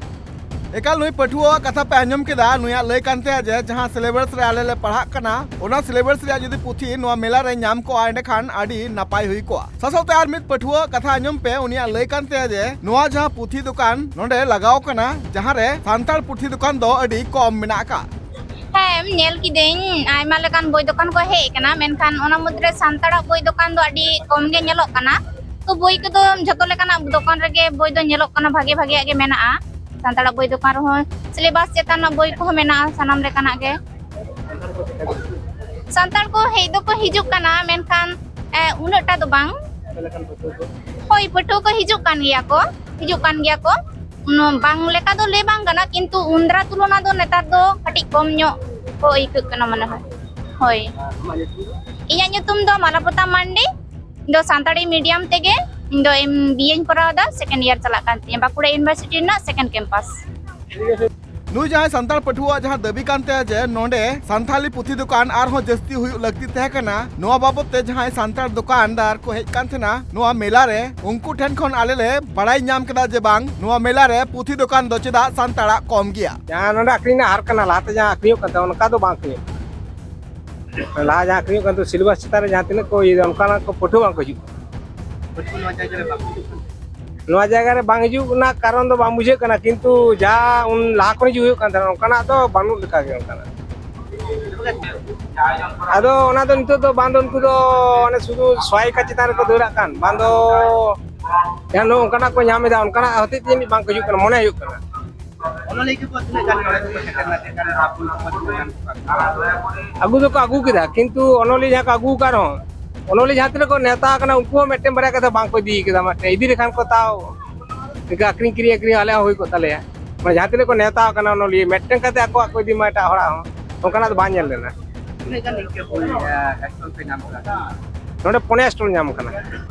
ᱮᱠᱟᱞ, ᱱᱩᱭ ᱯᱟᱹᱴᱷᱩᱣᱟᱹᱣᱟᱜ ᱠᱟᱛᱷᱟ ᱯᱮ ᱟᱸᱡᱚᱢ ᱠᱮᱫᱟ᱾ ᱱᱩᱭᱟᱜ ᱞᱟᱹᱭ ᱠᱟᱱ ᱛᱟᱭᱟ ᱡᱮ ᱡᱟᱦᱟᱸ ᱥᱤᱞᱮᱵᱟᱥ ᱨᱮ ᱟᱞᱮ ᱞᱮ ᱯᱟᱲᱦᱟᱜ ᱠᱟᱱᱟ, ᱚᱱᱟ ᱥᱤᱞᱮᱵᱟᱥ ᱨᱮᱭᱟᱜ ᱡᱩᱫᱤ ᱯᱩᱛᱷᱤ ᱱᱚᱣᱟ ᱢᱮᱞᱟ ᱨᱮ ᱧᱟᱢ ᱠᱚᱜᱼᱟ, ᱮᱸᱰᱮᱠᱷᱟᱱ ᱟᱹᱰᱤ ᱱᱟᱯᱟᱭ ᱦᱩᱭ ᱠᱚᱜᱼᱟ᱾ ᱥᱟᱶᱛᱮ ᱟᱨ ᱢᱤᱫ ᱯᱟᱹᱴᱷᱩᱣᱟᱹᱣᱟᱜ ᱠᱟᱛᱷᱟ ᱟᱸᱡᱚᱢ ᱯᱮ, ᱩᱱᱤᱭᱟᱜ ᱞᱟᱹᱭ ᱠᱟᱱ ᱛᱟᱭᱟ ᱡᱮ ᱱᱚᱣᱟ ᱡᱟᱦᱟᱸ ᱯᱩᱛᱷᱤ ᱫᱚᱠᱟᱱ ᱱᱚᱰᱮ ᱞᱟᱜᱟᱣ ᱠᱟᱱᱟ, ᱡᱟᱦᱟᱸ ᱨᱮ ᱥᱟᱱᱛᱟᱲ ᱯᱩᱛᱷᱤ ᱫᱚᱠᱟᱱ ᱫᱚ ᱟᱹᱰᱤ ᱠᱚᱢ ᱢᱮᱱᱟᱜ ᱟᱠᱟᱫ᱾ ᱦᱮᱸ, ᱧᱮᱞ ᱠᱤᱫᱟᱹᱧ, ᱟᱭᱢᱟ ᱞᱮᱠᱟᱱ ᱵᱳᱭ ᱫᱚᱠᱟᱱ ᱠᱚ ᱦᱮᱡ ᱟᱠᱟᱱᱟ, ᱢᱮᱱᱠᱷᱟᱱ ᱚᱱᱟ ᱢᱩᱫᱽᱨᱮ ᱥᱟᱱᱛᱟᱲᱟᱜ ᱵᱳᱭ ᱫᱚᱠᱟᱱ ᱫᱚ ᱟᱹᱰᱤ ᱠᱚᱢ ᱜᱮ ᱧᱮᱞᱚᱜ ᱠᱟᱱᱟ᱾ ᱛᱚ, ᱵᱳᱭ ᱠᱚᱫᱚ ᱡᱷᱚᱛᱚ ᱞᱮᱠᱟᱱᱟᱜ ᱫᱚᱠᱟᱱ ᱨᱮᱜᱮ ᱵᱳᱭ ᱫᱚ ᱧᱮᱞᱚᱜ ᱠᱟᱱᱟ, ᱵᱷᱟᱜᱮ ᱵᱷᱟᱜᱮᱭᱟᱜ ᱜᱮ ᱢᱮᱱᱟᱜᱼᱟ᱾ ᱥᱟᱱᱛᱟᱲᱟᱜ ᱵᱳᱭ ᱫᱚᱠᱟᱱ ᱨᱮᱦᱚᱸ ᱥᱤᱞᱮᱵᱟᱥ ᱪᱮᱛᱟᱱ ᱨᱮᱱᱟᱜ ᱵᱳᱭ ᱠᱚᱦᱚᱸ ᱢᱮᱱᱟᱜᱼᱟ, ᱥᱟᱱᱟᱢ ᱞᱮᱠᱟᱱᱟᱜ ᱜᱮ᱾ ᱥᱟᱱᱛᱟᱲ ᱠᱚ ᱦᱮᱡ ᱫᱚᱠᱚ ᱦᱤᱡᱩᱜ ᱠᱟᱱᱟ, ᱢᱮᱱᱠᱷᱟᱱ, ᱮ, ᱩᱱᱟᱹᱜ ᱴᱟ ᱫᱚ ᱵᱟᱝ᱾ ᱦᱳᱭ, ᱯᱟᱹᱴᱷᱩᱣᱟᱹ ᱠᱚ ᱦᱤᱡᱩᱜ ᱠᱟᱱ ᱜᱮᱭᱟ ᱠᱚ, ᱦᱤᱡᱩᱜ ᱠᱟᱱ ᱜᱮᱭᱟ ᱠᱚ᱾ ᱩᱱᱟᱹᱜ ᱵᱟᱝ ᱞᱮᱠᱟ ᱫᱚ ᱞᱟᱹᱭ ᱵᱟᱝ ᱜᱟᱱᱚᱜᱼᱟ, ᱠᱤᱱᱛᱩ ᱩᱱᱫᱨᱟ ᱛᱩᱞᱚᱱᱟ ᱫᱚ ᱱᱮᱛᱟᱨ ᱫᱚ ᱠᱟᱹᱴᱤᱡ ᱠᱚᱢ ᱧᱚᱜ ᱠᱚ ᱟᱹᱭᱠᱟᱹᱜ ᱠᱟᱱᱟ ᱢᱚᱱᱮ ᱦᱚᱭ᱾ ᱦᱳᱭ᱾ ᱤᱧᱟᱹᱜ ᱧᱩᱛᱩᱢ ᱫᱚ ᱢᱟᱞᱟᱯᱚᱛᱟ ᱢᱟᱱᱰᱤ᱾ ᱤᱧ ᱫᱚ ᱥᱟᱱᱛᱟᱲᱤ ᱢᱤᱰᱤᱭᱟᱢ ᱛᱮᱜᱮ ᱤᱧ ᱫᱚ ᱮᱢ ᱵᱤ ᱮᱧ ᱠᱚᱨᱟᱣ ᱮᱫᱟ, ᱥᱮᱠᱮᱱᱰ ᱤᱭᱟᱨ ᱪᱟᱞᱟᱜ ᱠᱟᱱ ᱛᱤᱧᱟᱹ, ᱵᱟᱸᱠᱩᱲᱟ ᱤᱭᱩᱱᱤᱵᱷᱟᱨᱥᱤᱴᱤ ᱨᱮᱱᱟᱜ ᱥᱮᱠᱮᱱᱰ ᱠᱮᱢᱯᱟᱥ᱾ ᱱᱩᱭ ᱡᱟᱦᱟᱸᱭ ᱥᱟᱱᱛᱟᱲ ᱯᱟᱹᱴᱷᱩᱣᱟᱹᱣᱟᱜ ᱡᱟᱦᱟᱸ ᱫᱟᱹᱵᱤ ᱠᱟᱱ ᱛᱟᱭᱟ ᱡᱮ ᱱᱚᱰᱮ ᱥᱟᱱᱛᱷᱟᱞᱤ ᱯᱩᱛᱷᱤ ᱫᱚᱠᱟᱱ ᱟᱨᱦᱚᱸ ᱡᱟᱹᱥᱛᱤ ᱦᱩᱭᱩᱜ ᱞᱟᱹᱠᱛᱤ ᱛᱟᱦᱮᱸ ᱠᱟᱱᱟ, ᱱᱚᱣᱟ ᱵᱟᱵᱚᱛ ᱛᱮ ᱡᱟᱦᱟᱸᱭ ᱥᱟᱱᱛᱟᱲ ᱫᱚᱠᱟᱱᱫᱟᱨ ᱠᱚ ᱦᱮᱡ ᱠᱟᱱ ᱛᱟᱦᱮᱱᱟ ᱱᱚᱣᱟ ᱢᱮᱞᱟ ᱨᱮ, ᱩᱱᱠᱩ ᱴᱷᱮᱱ ᱠᱷᱚᱱ ᱟᱞᱮ ᱞᱮ ᱵᱟᱲᱟᱭ ᱧᱟᱢ ᱠᱮᱫᱟ ᱡᱮ ᱵᱟᱝ, ᱱᱚᱣᱟ ᱢᱮᱞᱟ ᱨᱮ ᱯᱩᱛᱷᱤ ᱫᱚᱠᱟᱱ ᱫᱚ ᱪᱮᱫᱟᱜ ᱥᱟᱱᱛᱟᱲᱟᱜ ᱠᱚᱢ ᱜᱮᱭᱟ᱾ ᱡᱟᱦᱟᱸ ᱱᱚᱰᱮ ᱟᱠᱷᱨᱤᱧ ᱨᱮᱱᱟᱜ ᱦᱟᱨ ᱠᱟᱱᱟ, ᱞᱟᱦᱟᱛᱮ ᱡᱟᱦᱟᱸ ᱟᱠᱷᱨᱤᱧᱚᱜ ᱠᱟᱱ ᱛᱟᱦᱮᱸᱫ, ᱚᱱᱠᱟ ᱫᱚ ᱵᱟᱝ ᱟᱠᱷᱨᱤᱧᱚᱜ ᱠᱟᱱᱟ᱾ ᱞᱟᱦᱟ ᱡᱟᱦᱟᱸ ᱟᱠᱷᱨᱤᱧᱚᱜ ᱠᱟᱱ ᱛᱟᱦᱮᱸᱫ, ᱥᱤᱞᱮᱵᱟᱥ ᱪᱮᱛᱟᱱ ᱨᱮ ᱡᱟᱦᱟᱸ ᱛᱤᱱᱟᱹᱜ ᱠᱚ ᱤᱭᱟᱹᱭᱮᱫᱟ, ᱚᱱᱠᱟᱱᱟᱜ ᱠᱚ ᱯᱟᱹᱴᱷᱩᱣᱟᱹ ᱵᱟᱝ ᱠᱚ ᱦᱤᱡᱩᱜ ᱠᱟᱱᱟ᱾ ᱱᱚᱣᱟ ᱡᱟᱭᱜᱟ ᱨᱮ ᱵᱟᱝ ᱦᱤᱡᱩᱜ ᱨᱮᱱᱟᱜ ᱠᱟᱨᱚᱱ ᱫᱚ ᱵᱟᱝ ᱵᱩᱡᱷᱟᱹᱜ ᱠᱟᱱᱟ, ᱠᱤᱱᱛᱩ ᱡᱟ ᱩᱱ ᱞᱟᱦᱟ ᱠᱷᱚᱱ ᱦᱤᱡᱩᱜ ᱦᱩᱭᱩᱜ ᱠᱟᱱ ᱛᱟᱦᱮᱱᱟ, ᱚᱱᱠᱟᱱᱟᱜ ᱫᱚ ᱵᱟᱹᱱᱩᱜ ᱞᱮᱠᱟ ᱜᱮ ᱚᱱᱠᱟᱱᱟᱜ᱾ ᱟᱫᱚ ᱚᱱᱟ ᱫᱚ ᱱᱤᱛᱚᱜ ᱫᱚ ᱵᱟᱝ ᱫᱚ ᱩᱱᱠᱩ ᱫᱚ ᱚᱱᱮ ᱥᱩᱫᱷᱩ ᱥᱚᱦᱟᱭᱤᱠᱟ ᱪᱮᱛᱟᱱ ᱨᱮᱠᱚ ᱫᱟᱹᱲᱟᱜ ᱠᱟᱱ, ᱵᱟᱝ ᱫᱚ ᱡᱟᱦᱟᱸ ᱱᱚᱜᱼᱚ ᱚᱱᱠᱟᱱᱟᱜ ᱠᱚ ᱧᱟᱢ ᱮᱫᱟ, ᱚᱱᱠᱟᱱᱟᱜ ᱦᱚᱛᱮᱡ ᱛᱮ ᱡᱟᱹᱱᱤᱡ ᱵᱟᱝ ᱠᱚ ᱦᱤᱡᱩᱜ ᱠᱟᱱᱟ, ᱢᱚᱱᱮ ᱦᱩᱭᱩᱜ ᱠᱟᱱᱟ᱾ ᱚᱱᱚᱞᱤᱭᱟᱹ ᱠᱚ ᱛᱤᱱᱟᱹᱜ ᱜᱟᱱ ᱱᱚᱰᱮ ᱠᱚ ᱥᱮᱴᱮᱨ ᱞᱮᱱᱟ, ᱛᱤᱱᱟᱹᱜ ᱜᱟᱱ ᱟᱵᱚ ᱥᱚᱢᱟᱡᱽ ᱨᱮᱱ ᱜᱟᱱ ᱠᱚ ᱠᱟᱹᱢᱤ ᱠᱟᱱᱟ? ᱟᱹᱜᱩ ᱫᱚᱠᱚ ᱟᱹᱜᱩ ᱠᱮᱫᱟ, ᱠᱤᱱᱛᱩ ᱚᱱᱚᱞᱤᱭᱟᱹ ᱡᱟᱦᱟᱸ ᱠᱚ ᱟᱹᱜᱩ ᱟᱠᱟᱫ ᱨᱮᱦᱚᱸ, ᱚᱱᱚᱞᱤᱭᱟᱹ ᱡᱟᱦᱟᱸ ᱛᱤᱱᱟᱹᱜ ᱠᱚ ᱱᱮᱣᱛᱟ ᱟᱠᱟᱱᱟ, ᱩᱱᱠᱩ ᱦᱚᱸ ᱢᱤᱫᱴᱮᱱ ᱵᱟᱨᱭᱟ ᱠᱟᱛᱮ ᱵᱟᱝ ᱠᱚ ᱤᱫᱤ ᱠᱮᱫᱟ᱾ ᱢᱤᱫᱴᱮᱱ ᱤᱫᱤ ᱞᱮᱠᱷᱟᱱ ᱠᱚ ᱛᱟᱣ ᱤᱱᱠᱟᱹ ᱟᱹᱠᱷᱨᱤᱧ ᱠᱤᱨᱤᱧ ᱟᱹᱠᱷᱨᱤᱧ ᱟᱞᱮᱭᱟᱜ ᱦᱚᱸ ᱦᱩᱭ ᱠᱚᱜ ᱛᱟᱞᱮᱭᱟ᱾ ᱢᱟᱱᱮ ᱡᱟᱦᱟᱸ ᱛᱤᱱᱟᱹᱜ ᱠᱚ ᱱᱮᱣᱛᱟ ᱟᱠᱟᱱᱟ ᱚᱱᱚᱞᱤᱭᱟᱹ, ᱢᱤᱫᱴᱮᱱ ᱠᱟᱛᱮ ᱟᱠᱚᱣᱟᱜ ᱠᱚ ᱤᱫᱤ ᱢᱟ ᱮᱴᱟᱜ ᱦᱚᱲᱟᱜ ᱦᱚᱸ, ᱚᱱᱠᱟᱱᱟᱜ ᱫᱚ ᱵᱟᱝ ᱧᱮᱞ ᱞᱮᱱᱟ᱾ ᱛᱤᱱᱟᱹᱜ ᱜᱟᱱ ᱤᱱᱠᱟᱹ ᱵᱳᱭ, ᱮ, ᱮᱠᱥᱚᱱ ᱯᱮ ᱧᱟᱢ ᱠᱟᱫᱟ? ᱱᱚᱰᱮ ᱯᱩᱱᱭᱟ ᱥᱴᱚᱞ ᱧᱟᱢ ᱠᱟᱱᱟ᱾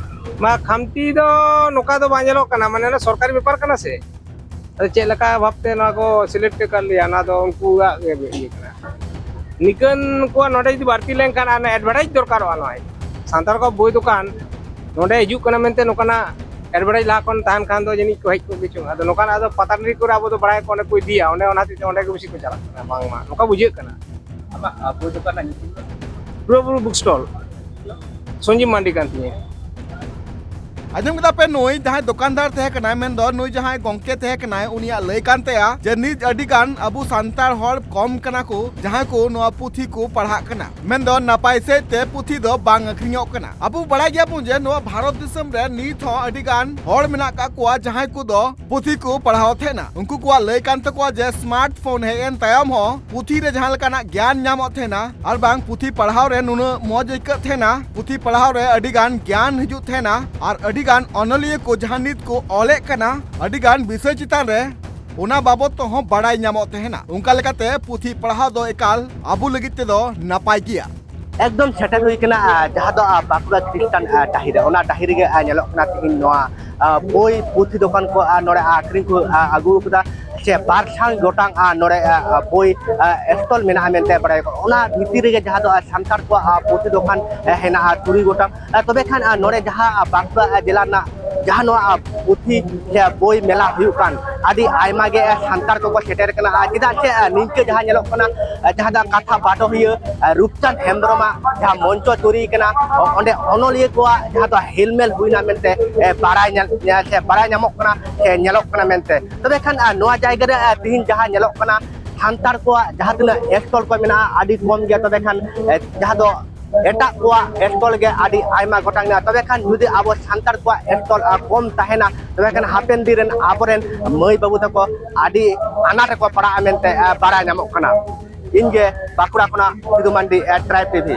ᱢᱟ ᱠᱷᱟᱢᱛᱤ ᱫᱚ ᱱᱚᱝᱠᱟ ᱫᱚ ᱵᱟᱝ ᱧᱮᱞᱚᱜ ᱠᱟᱱᱟ, ᱢᱟᱱᱮ ᱚᱱᱟ ᱥᱚᱨᱠᱟᱨᱤ ᱵᱮᱯᱟᱨ ᱠᱟᱱᱟ ᱥᱮ᱾ ᱟᱫᱚ ᱪᱮᱫ ᱞᱮᱠᱟ ᱵᱷᱟᱵᱛᱮ ᱱᱚᱣᱟ ᱠᱚ ᱥᱤᱞᱮᱠᱴ ᱟᱠᱟᱫ ᱞᱮᱭᱟ, ᱚᱱᱟ ᱫᱚ ᱩᱱᱠᱩᱣᱟᱜ ᱜᱮ ᱤᱭᱟᱹ ᱠᱟᱱᱟ᱾ ᱱᱤᱠᱟᱹᱱ ᱠᱚᱣᱟᱜ ᱱᱚᱰᱮ ᱡᱩᱫᱤ ᱵᱟᱹᱲᱛᱤ ᱞᱮᱱᱠᱷᱟᱱ, ᱟᱨ ᱮᱰᱵᱷᱟᱨᱴᱟᱭᱤᱡᱽ ᱫᱚᱨᱠᱟᱨᱚᱜᱼᱟ ᱱᱚᱣᱟ᱾ ᱥᱟᱱᱛᱟᱲ ᱠᱚ ᱵᱳᱭ ᱫᱚᱠᱟᱱ ᱱᱚᱰᱮ ᱦᱤᱡᱩᱜ ᱠᱟᱱᱟ ᱢᱮᱱᱛᱮ ᱱᱚᱝᱠᱟᱱᱟᱜ ᱮᱰᱵᱷᱟᱨᱴᱟᱭᱤᱡᱽ ᱞᱟᱦᱟ ᱠᱷᱚᱱ ᱛᱟᱦᱮᱱ ᱠᱷᱟᱱ ᱫᱚ ᱡᱟᱹᱱᱤᱡ ᱠᱚ ᱦᱮᱡ ᱠᱚᱜ ᱜᱮᱪᱚᱝ᱾ ᱟᱫᱚ ᱱᱚᱝᱠᱟᱱᱟᱜ ᱟᱫᱚ ᱯᱟᱛᱟᱱᱰᱤ ᱠᱚᱨᱮ ᱟᱵᱚ ᱫᱚ ᱵᱟᱲᱟᱭ ᱠᱚ ᱚᱸᱰᱮ ᱠᱚ ᱤᱫᱤᱭᱟ, ᱚᱸᱰᱮ, ᱚᱱᱟ ᱦᱚᱛᱮᱡ ᱛᱮ ᱚᱸᱰᱮ ᱜᱮ ᱵᱮᱥᱤ ᱠᱚ ᱪᱟᱞᱟᱜ ᱠᱟᱱᱟ ᱵᱟᱝᱢᱟ, ᱱᱚᱝᱠᱟ ᱵᱩᱡᱷᱟᱹᱜ ᱠᱟᱱᱟ᱾ ᱟᱢᱟᱜ, ᱟ, ᱵᱳᱭ ᱫᱚᱠᱟᱱ ᱨᱮᱱᱟᱜ ᱧᱩᱛᱩᱢ ᱫᱚ? ᱯᱩᱨᱟᱹ ᱯᱩᱨᱤ ᱵᱩᱠ ᱥᱴᱚᱞ, ᱥᱚᱧᱡᱤᱵ ᱢᱟᱱᱰᱤ ᱠᱟᱱ ᱛᱤᱧᱟᱹ᱾ ᱟᱸᱡᱚᱢ ᱠᱮᱫᱟ ᱯᱮ, ᱱᱩᱭ ᱡᱟᱦᱟᱸᱭ ᱫᱚᱠᱟᱱᱫᱟᱨ ᱛᱟᱦᱮᱸ ᱠᱟᱱᱟᱭ, ᱢᱮᱱᱫᱚ ᱱᱩᱭ ᱡᱟᱦᱟᱸᱭ ᱜᱚᱝᱠᱮ ᱛᱟᱦᱮᱸ ᱠᱟᱱᱟᱭ, ᱩᱱᱤᱭᱟᱜ ᱞᱟᱹᱭ ᱠᱟᱱ ᱛᱟᱭᱟ ᱡᱮ ᱱᱤᱛ ᱟᱹᱰᱤ ᱜᱟᱱ ᱟᱵᱚ ᱥᱟᱱᱛᱟᱲ ᱦᱚᱲ ᱠᱚᱢ ᱠᱟᱱᱟ ᱠᱚ ᱡᱟᱦᱟᱸᱭ ᱠᱚ ᱱᱚᱣᱟ ᱯᱩᱛᱷᱤ ᱠᱚ ᱯᱟᱲᱦᱟᱜ ᱠᱟᱱᱟ, ᱢᱮᱱᱫᱚ ᱱᱟᱯᱟᱭ ᱥᱮᱫ ᱛᱮ ᱯᱩᱛᱷᱤ ᱫᱚ ᱵᱟᱝ ᱟᱹᱠᱷᱨᱤᱧᱚᱜ ᱠᱟᱱᱟ᱾ ᱟᱵᱚ ᱵᱟᱲᱟᱭ ᱜᱮᱭᱟᱵᱚᱱ ᱡᱮ ᱱᱚᱣᱟ ᱵᱷᱟᱨᱚᱛ ᱫᱤᱥᱚᱢ ᱨᱮ ᱱᱤᱛ ᱦᱚᱸ ᱟᱹᱰᱤ ᱜᱟᱱ ᱦᱚᱲ ᱢᱮᱱᱟᱜ ᱠᱟᱜ ᱠᱚᱣᱟ ᱡᱟᱦᱟᱸᱭ ᱠᱚᱫᱚ ᱯᱩᱛᱷᱤ ᱠᱚ ᱯᱟᱲᱦᱟᱣ ᱛᱟᱦᱮᱱᱟ᱾ ᱩᱱᱠᱩ ᱠᱚᱣᱟᱜ ᱞᱟᱹᱭ ᱠᱟᱱ ᱛᱟᱠᱚᱣᱟ ᱡᱮ ᱥᱢᱟᱨᱴ ᱯᱷᱳᱱ ᱦᱮᱡ ᱮᱱ ᱛᱟᱭᱚᱢ ᱦᱚᱸ ᱯᱩᱛᱷᱤ ᱨᱮ ᱡᱟᱦᱟᱸ ᱞᱮᱠᱟᱱᱟᱜ ᱜᱮᱭᱟᱱ ᱧᱟᱢᱚᱜ ᱛᱟᱦᱮᱱᱟ ᱟᱨ ᱵᱟᱝ ᱯᱩᱛᱷᱤ ᱯᱟᱲᱦᱟᱣ ᱨᱮ ᱱᱩᱱᱟᱹᱜ ᱢᱚᱡᱽ ᱟᱹᱭᱠᱟᱹᱜ ᱛᱟᱦᱮᱱᱟ, ᱯᱩᱛᱷᱤ ᱯᱟᱲᱦᱟᱣ ᱨᱮ ᱟᱹᱰᱤ ᱜᱟᱱ ᱜᱮᱭᱟᱱ ᱦᱤᱡᱩᱜ ᱛᱟᱦᱮᱱᱟ ᱟᱨ ᱟᱹᱰᱤ ᱜᱟᱱ ᱚᱱᱚᱞᱤᱭᱟᱹ ᱠᱚ ᱡᱟᱦᱟᱸ ᱱᱤᱛ ᱠᱚ ᱚᱞᱮᱫ ᱠᱟᱱᱟ ᱟᱹᱰᱤ ᱜᱟᱱ ᱵᱤᱥᱚᱭ ᱪᱮᱛᱟᱱ ᱨᱮ, ᱚᱱᱟ ᱵᱟᱵᱚᱫ ᱛᱮᱦᱚᱸ ᱵᱟᱲᱟᱭ ᱧᱟᱢᱚᱜ ᱛᱟᱦᱮᱱᱟ᱾ ᱚᱱᱠᱟ ᱞᱮᱠᱟᱛᱮ ᱯᱩᱛᱷᱤ ᱯᱟᱲᱦᱟᱣ ᱫᱚ ᱮᱠᱟᱞ ᱟᱵᱚ ᱞᱟᱹᱜᱤᱫ ᱛᱮᱫᱚ ᱱᱟᱯᱟᱭ ᱜᱮᱭᱟ᱾ ᱮᱠᱫᱚᱢ ᱥᱮᱴᱮᱨ ᱦᱩᱭ ᱠᱟᱱᱟ, ᱟᱨ ᱡᱟᱦᱟᱸ ᱫᱚ ᱟᱨ ᱵᱟᱸᱠᱩᱲᱟ ᱠᱷᱨᱤᱥᱴᱟᱱ ᱟᱨ ᱰᱟᱹᱦᱤ ᱨᱮ, ᱚᱱᱟ ᱰᱟᱹᱦᱤ ᱨᱮᱜᱮ ᱟᱨ ᱧᱮᱞᱚᱜ ᱠᱟᱱᱟ ᱛᱮᱦᱮᱧ ᱱᱚᱣᱟ ᱟᱨ ᱵᱳᱭ ᱯᱩᱛᱷᱤ ᱫᱚᱠᱟᱱ ᱠᱚ ᱟᱨ ᱱᱚᱰᱮ ᱟᱠᱷᱨᱤᱧ ᱠᱚ ᱟᱨ ᱟᱹᱜᱩ ᱟᱠᱟᱫᱟ᱾ ᱥᱮ ᱵᱟᱨ ᱥᱟᱭ ᱜᱚᱴᱟᱝ ᱟᱨ ᱱᱚᱰᱮ ᱟᱨ ᱵᱳᱭ ᱟᱨ ᱥᱴᱚᱞ ᱢᱮᱱᱟᱜᱼᱟ ᱢᱮᱱᱛᱮ ᱵᱟᱲᱟᱭ ᱠᱚᱜᱼᱟ᱾ ᱚᱱᱟ ᱵᱷᱤᱛᱤᱨ ᱨᱮᱜᱮ ᱡᱟᱦᱟᱸ ᱫᱚ ᱟᱨ ᱥᱟᱱᱛᱟᱲ ᱠᱚᱣᱟᱜ ᱟᱨ ᱯᱩᱛᱷᱤ ᱫᱚᱠᱟᱱ ᱟᱨ ᱦᱮᱱᱟᱜᱼᱟ ᱛᱩᱨᱩᱭ ᱜᱚᱴᱟᱝ᱾ ᱟᱨ ᱛᱚᱵᱮ ᱠᱷᱟᱱ ᱟᱨ ᱱᱚᱰᱮ ᱡᱟᱦᱟᱸ ᱟᱨ ᱵᱟᱸᱠᱩᱲᱟ ᱟᱨ ᱡᱮᱞᱟ ᱨᱮᱱᱟᱜ ᱡᱟᱦᱟᱸ ᱱᱚᱣᱟ ᱯᱩᱛᱷᱤ ᱥᱮ ᱵᱳᱭ ᱢᱮᱞᱟ ᱦᱩᱭᱩᱜ ᱠᱟᱱ, ᱟᱹᱰᱤ ᱟᱭᱢᱟ ᱜᱮ ᱥᱟᱱᱛᱟᱲ ᱠᱚᱠᱚ ᱥᱮᱴᱮᱨ ᱠᱟᱱᱟ᱾ ᱟᱨ ᱪᱮᱫᱟᱜ ᱥᱮ ᱱᱤᱝᱠᱟᱹ ᱡᱟᱦᱟᱸ ᱧᱮᱞᱚᱜ ᱠᱟᱱᱟ, ᱡᱟᱦᱟᱸ ᱫᱚ ᱠᱟᱛᱷᱟ ᱵᱟᱰᱚᱦᱤᱭᱟᱹ ᱨᱩᱯᱪᱟᱸᱫᱽ ᱦᱮᱢᱵᱨᱚᱢᱟᱜ ᱡᱟᱦᱟᱸ ᱢᱚᱧᱪᱚ ᱛᱩᱨᱤ ᱠᱟᱱᱟ, ᱚᱸᱰᱮ ᱚᱱᱚᱞᱤᱭᱟᱹ ᱠᱚᱣᱟᱜ ᱡᱟᱦᱟᱸ ᱫᱚ ᱦᱮᱞᱢᱮᱞ ᱦᱩᱭᱱᱟ ᱢᱮᱱᱛᱮ ᱵᱟᱲᱟᱭ ᱧᱟᱢ ᱥᱮ ᱵᱟᱲᱟᱭ ᱧᱟᱢᱚᱜ ᱠᱟᱱᱟ ᱥᱮ ᱧᱮᱞᱚᱜ ᱠᱟᱱᱟ ᱢᱮᱱᱛᱮ᱾ ᱛᱚᱵᱮ ᱠᱷᱟᱱ ᱱᱚᱣᱟ ᱡᱟᱭᱜᱟ ᱨᱮ ᱛᱤᱦᱤᱧ ᱡᱟᱦᱟᱸ ᱧᱮᱞᱚᱜ ᱠᱟᱱᱟ, ᱥᱟᱱᱛᱟᱲ ᱠᱚᱣᱟᱜ ᱡᱟᱦᱟᱸ ᱛᱤᱱᱟᱹᱜ ᱥᱴᱚᱞ ᱠᱚ ᱢᱮᱱᱟᱜᱼᱟ ᱟᱹᱰᱤ ᱠᱚᱢ ᱜᱮᱭᱟ᱾ ᱛᱚᱵᱮ ᱠᱷᱟᱱ ᱡᱟᱦᱟᱸ ᱫᱚ ᱮᱴᱟᱜ ᱠᱚᱣᱟᱜ ᱥᱴᱚᱞ ᱜᱮ ᱟᱹᱰᱤ ᱟᱭᱢᱟ ᱜᱚᱴᱟᱝ ᱢᱮᱱᱟᱜᱼᱟ᱾ ᱛᱚᱵᱮ ᱠᱷᱟᱱ ᱡᱩᱫᱤ ᱟᱵᱚ ᱥᱟᱱᱛᱟᱲ ᱠᱚᱣᱟᱜ ᱥᱴᱚᱞ ᱠᱚᱢ ᱛᱟᱦᱮᱱᱟ, ᱛᱚᱵᱮ ᱠᱷᱟᱱ ᱦᱟᱯᱮᱱ ᱫᱤᱱ ᱨᱮᱱ ᱟᱵᱚᱨᱮᱱ ᱢᱟᱹᱭ ᱵᱟᱹᱵᱩ ᱛᱟᱠᱚ ᱟᱹᱰᱤ ᱟᱱᱟᱴ ᱨᱮᱠᱚ ᱯᱟᱲᱟᱜᱼᱟ ᱢᱮᱱᱛᱮ ᱵᱟᱲᱟᱭ ᱧᱟᱢᱚᱜ ᱠᱟᱱᱟ᱾ ᱤᱧ ᱜᱮ ᱵᱟᱸᱠᱩᱲᱟ ᱠᱷᱚᱱᱟᱜ ᱥᱤᱫᱩ ᱢᱟᱱᱰᱤ, ᱴᱨᱟᱭᱤᱵᱽ ᱴᱤᱵᱷᱤ᱾